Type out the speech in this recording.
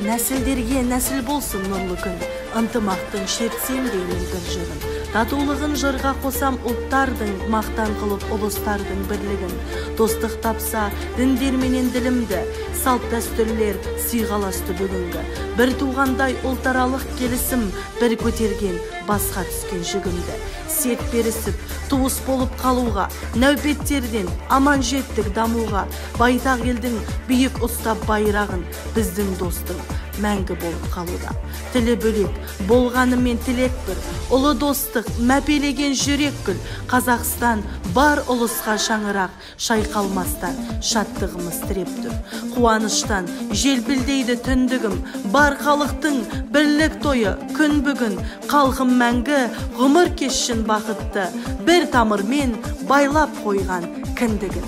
Нәсілдерге нәсіл болсын нұрлы күн, ынтымақтың шертсем деймін бір жырын. Татулығын жырға қосам ұлттардың, мақтан қылып ұлыстардың бірлігін. Достық тапса діндер менен ділімді, салт дәстүрлер сыйғаласты бүгінгі. Бір туғандай ұлтаралық келісім, бір көтерген басқа түскен жүгімді. Серт берісіп, туыс болып қалуға, нәубеттерден аман жеттік дамуға. Байтақ елдің биік ұстап байрағын, біздің достың мәңгі болып қалуда. Тілі бөлек, болғанымен тілек бір, ұлы достық мәпелеген жүрек гүл. Қазақстан бар ұлысқа шаңырақ, шайқалмастан шаттығымыз тіреп тұр. Қуаныштан желпілдейді түндігім, бар халықтың бірлік тойы күн бүгін. Халқым мәңгі ғұмыр кешшін бақытты, бір тамырмен байлап қойған кіндігін.